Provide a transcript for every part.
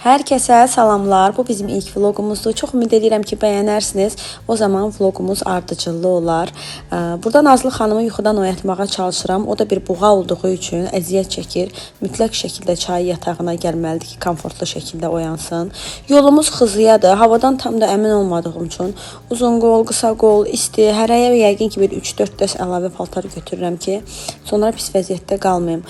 Hər kəsə salamlar. Bu bizim ilk vlogumuzdur. Çox ümid edirəm ki, bəyənərsiniz. O zaman vlogumuz ardıcıllı olar. Burada Nazlı xanımı yuxudan oyatmağa çalışıram. O da bir buğa olduğu üçün əziyyət çəkir. Mütləq şəkildə çay yatağına gəlməlidir ki, komfortlu şəkildə oyansın. Yolumuz Xızıyadır. Havadan tam da əmin olmadığım üçün uzun qol, qısa qol, isti, hərəyə yəqin ki, bir 3-4 dəst əlavə paltar götürürəm ki, sonra pis vəziyyətdə qalmayım.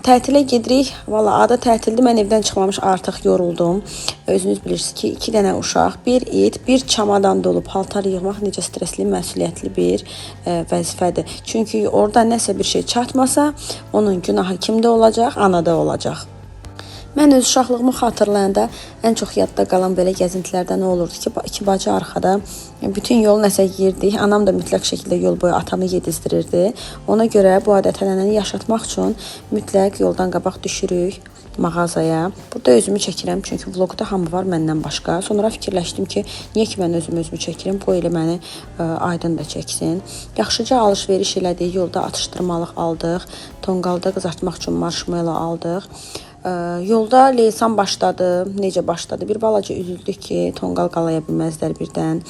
Tətilə gedirik. Valla adı tətildir. Mən evdən çıxmamış artıq yoruldum. Özünüz bilirsiniz ki, 2 dənə uşaq, bir it, bir çamadan dolu paltar yığmaq necə stresli, məsuliyyətli bir vəzifədir. Çünki orada nəsə bir şey çatmasa, onun günahı kimdə olacaq? Anada olacaq. Mən öz uşaqlığımı xatırlayanda ən çox yadda qalan belə gəzintilərdə nə olurdu ki, iki bacı arxada bütün yol nəsə yeyirdik. Anam da mütləq şəkildə yol boyu atamı yedizdirirdi. Ona görə bu adət-ənənəni yaşatmaq üçün mütləq yoldan qabaq düşürük mağazaya. Burada özümü çəkirəm, çünki vloqda hamı var məndən başqa. Sonra fikirləşdim ki, niyə ki mən özümü çəkirəm, qoy elə məni Aydın da çəksin. Yaxşıca alış-veriş elədik, yolda atışdırmalıq aldıq. Tonqalda qızartmaq üçün marshmallow aldıq. Yolda leysan başladı. Necə başladı? Bir balaca üzüldük ki, tonqal qalaya bilməzlər birdən.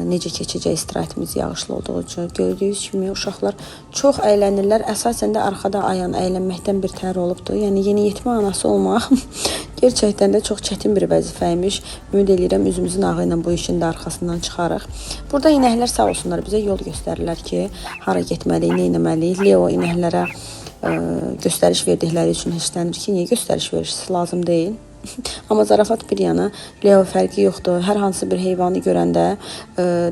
Necə keçəcək istirahətimiz yağışlı olduğu üçün. Gördüyünüz kimi uşaqlar çox əylənirlər. Əsasən də arxada Ayan əylənməkdən bir təhər olubdu. Yəni yeniyetmə anası olmaq gerçəkdən də çox çətin bir vəzifə imiş. Ümid eləyirəm üzümüzün ağı ilə bu işin də arxasından çıxarıq. Burada inəklər sağ olsunlar bizə yol göstərirlər ki, hara getməliyik, nə etməliyik. Leo inəklərə göstəriş verdikləri üçün hirslənir ki, niyə göstəriş verirsiniz, lazım deyil. Amma zarafat bir yana, Leo fərqi yoxdur. Hər hansı bir heyvanı görəndə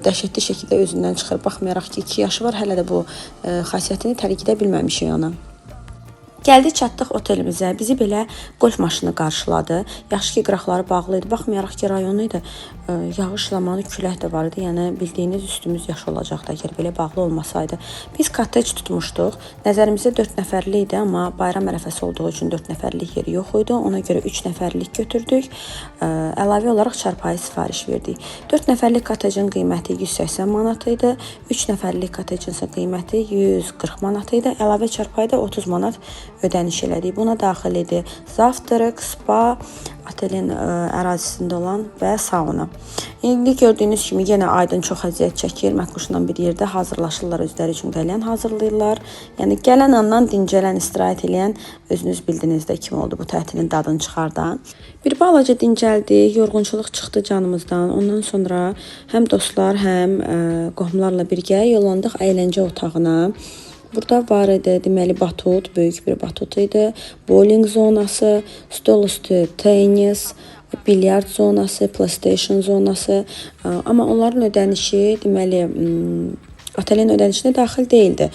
dəhşətli şəkildə özündən çıxır. Baxmayaraq ki, 2 yaşı var, hələ də bu xasiyyətini tərk edə bilməmişik ona. Gəldik, çatdıq otelimizə. Bizi belə qolf maşını qarşıladı. Yaxşı ki, qıraqları bağlı idi. Baxmayaraq ki, rayon idi. Yağış zamanı külək də var idi. Yəni bildiyiniz üstümüz yaş olacaqdı əgər belə bağlı olmasaydı. Biz kotej tutmuşduq. Nəzərimizdə 4 nəfərlik idi, amma bayram ərəfəsi olduğu üçün 4 nəfərlik yeri yox idi. Ona görə 3 nəfərlik götürdük. Əlavə olaraq çarpayı sifariş verdik. 4 nəfərlik kotejin qiyməti 180 manat idi. 3 nəfərlik kotejin isə qiyməti 140 manat idi. Əlavə çarpayı da 30 manat ödəniş elədik. Buna daxil idi zavtraq, spa, otelin ərazisində olan və sauna. İndi gördüyünüz kimi yenə Aydın çox əziyyət çəkir. Məkkuşla bir yerdə hazırlaşırlar, özləri üçün qəlyan hazırlayırlar. Yəni gələn andan dincələn, istirahət eləyən özünüz bildiniz də kim oldu bu tətilin dadını çıxardan. Bir balaca dincəldik, yorğunçuluq çıxdı canımızdan. Ondan sonra həm dostlar, həm qohumlarla birgə yollandıq əyləncə otağına. Burada var idi, deməli, batut, böyük bir batut idi, bowling zonası, stol üstü tenis, bilyard zonası, PlayStation zonası. Amma onların ödənişi, deməli, otelin ödənişinə daxil deyildi.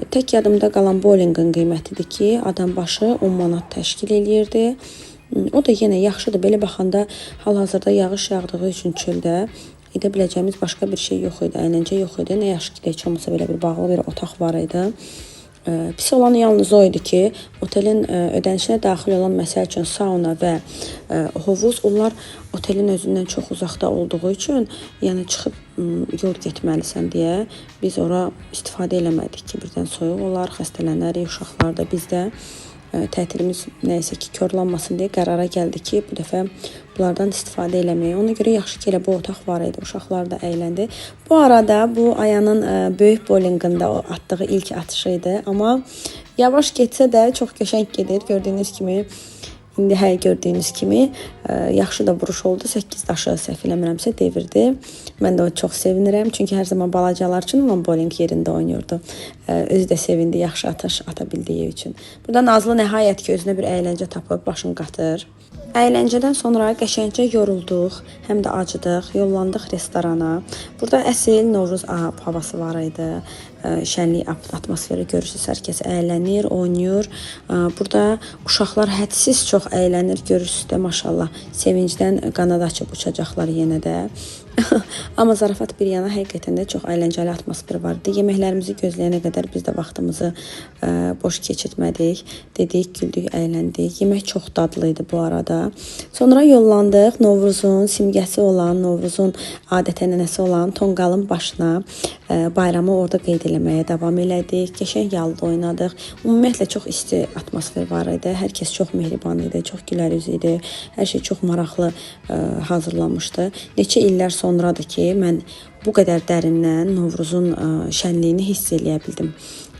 Tək yadımda qalan bowlingin qiymətidir ki, adam başı 10 manat təşkil eləyirdi. O da yenə yaxşıdır. Belə baxanda hal-hazırda yağış yağdığı üçün çöldə edə biləcəyimiz başqa bir şey yox idi, əyləncə yox idi. Nə yaxşı ki, heç olmasa belə bir bağlı bir otaq var idi. Pis olan yalnız o idi ki, otelin ödənişinə daxil olan məsəl üçün sauna və hovuz, onlar otelin özündən çox uzaqda olduğu üçün, yəni çıxıb yol getməlisən deyə biz ora istifadə eləmədik ki, birdən soyuq olar, xəstələnərik, uşaqlar da biz də tətilimiz nəysə ki, korlanmasın deyə qərara gəldik ki, bu dəfə bunlardan istifadə eləməyək. Ona görə yaxşı ki, elə bu otaq var idi. Uşaqlar da əyləndi. Bu arada bu Ayanın böyük bowlingində o atdığı ilk atışı idi. Amma yavaş getsə də çox qəşəng gedir. Gördüyünüz kimi, indi hələ gördüyünüz kimi yaxşı da vuruş oldu. 8 daşı səhv eləmirəmsə devirdi. Mən də o çox sevinirəm. Çünki hər zaman balacalar üçün olan bowling yerində oynayırdı. Özü də sevindi yaxşı atış ata bildiyi üçün. Burada Nazlı nəhayət ki, özünə bir əyləncə tapıb başını qatır. Əyləncədən sonra qəşəngcə yorulduq, həm də acıdıq, yollandıq restorana. Burada əsl Novruz havası var idi. Şənlik atmosferi görürsünüz, hər kəs əylənir, oynayır. Burada uşaqlar hədsiz çox əylənir, görürsünüz də maşallah. Sevincdən qanad açıb uçacaqlar yenə də. Amma zarafat bir yana, həqiqətən də çox əyləncəli atmosfer var idi. Yeməklərimizi gözləyənə qədər biz də vaxtımızı boş keçirtmədik. Dedik, güldük, əyləndik. Yemək çox dadlı idi bu arada. Sonra yollandıq Novruzun simgəsi olan, Novruzun adət-ənənəsi olan tonqalın başına, bayramı orada qeyd eləmək. eləməyə davam elədik. Qəşəng yalda oynadıq. Ümumiyyətlə çox isti atmosfer var idi. Hər kəs çox mehriban idi, çox gülər üz idi. Hər şey çox maraqlı hazırlanmışdı. Neçə illər sonradır ki, mən bu qədər dərindən Novruzun şənliyini hiss eləyə bildim.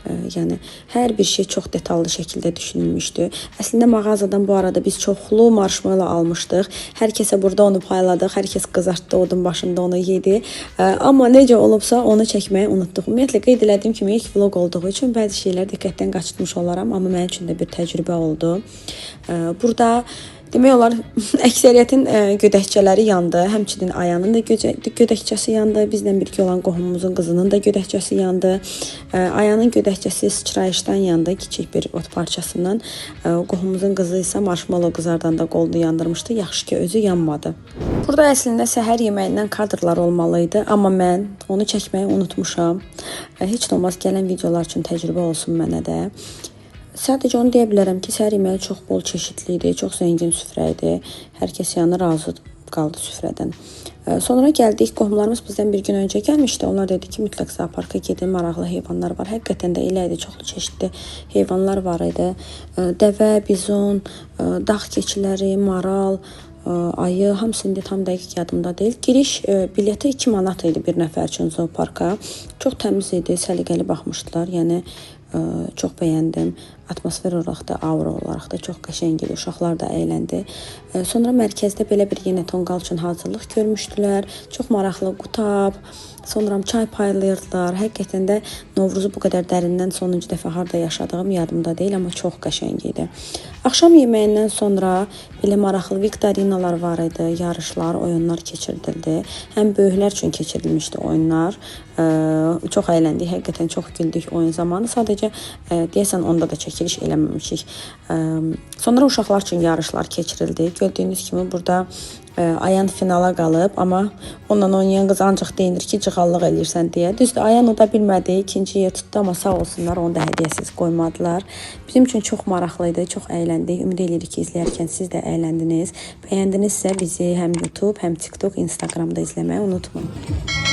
Yəni hər bir şey çox detallı şəkildə düşünülmüşdü. Əslində mağazadan bu arada biz çoxlu marshmallow almışdıq. Hər kəsə burada onu payladıq. Hər kəs qızartdı, odun başında onu yedi. Amma necə olubsa onu çəkməyi unutduq. Ümumiyyətlə qeyd elədiyim kimi ilk vlog olduğu üçün bəzi şeylər diqqətdən qaçırmış olaram, amma mənim üçün də bir təcrübə oldu. Burada demək olar əksəriyyətin gödəkçələri yandı. Həmçinin Ayanın da gödəkçəsi yandı. Bizlə birgə olan qohumumuzun qızının da gödəkçəsi yandı. Ayanın gödəkçəsi sıçrayışdan yandı, kiçik bir ot parçasından. Qohumumuzun qızı isə marshmallow qızardanda qolunu yandırmışdı. Yaxşı ki özü yanmadı. Burada əslində səhər yeməyindən kadrlar olmalı idi, amma mən onu çəkməyi unutmuşam. Heç də olmaz gələn videolar üçün təcrübə olsun mənə də. Sadəcə onu deyə bilərəm ki, səhər yeməyi çox bol çeşidli idi, çox zəngin süfrə idi. Hər kəs yəni razı qaldı süfrədən. Sonra gəldik, qohumlarımız bizdən bir gün öncə gəlmişdi. Onlar dedi ki, mütləq zooparka gedin, maraqlı heyvanlar var. Həqiqətən də elə idi, çoxlu çeşidli heyvanlar var idi. Dəvə, bizon, dağ keçiləri, maral, ayı, hamısı indi tam dəqiq yadımda deyil. Giriş bileti 2 manat idi bir nəfər üçün zooparka. Çox təmiz idi, səliqəli baxmışdılar. Yəni çox bəyəndim. Atmosfer olaraq da, aura olaraq da çox qəşəng idi. Uşaqlar da əyləndi. Sonra mərkəzdə belə bir yenə tonqal üçün hazırlıq görmüşdülər. Çox maraqlı qutab, sonra çay paylayırdılar. Həqiqətən də Novruzu bu qədər dərindən sonuncu dəfə harda yaşadığım yadımda deyil, amma çox qəşəng idi. Axşam yeməyindən sonra belə maraqlı viktorinalar var idi, yarışlar, oyunlar keçirdildi. Həm böyüklər üçün keçirilmişdi oyunlar. Çox əyləndik, həqiqətən çox güldük oyun zamanı. Sadəcə deyəsən onda da çəkiliş eləməmişik. Sonra uşaqlar üçün yarışlar keçirildi. Gördüyünüz kimi burada Ayan finala qalıb, amma onunla oynayan qız ancaq deyinir ki, cığallıq eləyirsən deyə. Düzdür, Ayan o da bilmədi, ikinci yer tutdu, amma sağ olsunlar, onu da hədiyyəsiz qoymadılar. Bizim üçün çox maraqlı idi, çox əyləndik. Ümid eləyirik ki, izləyərkən siz də əyləndiniz. Bəyəndinizsə bizi həm YouTube, həm TikTok, Instagramda izləməyi unutmayın.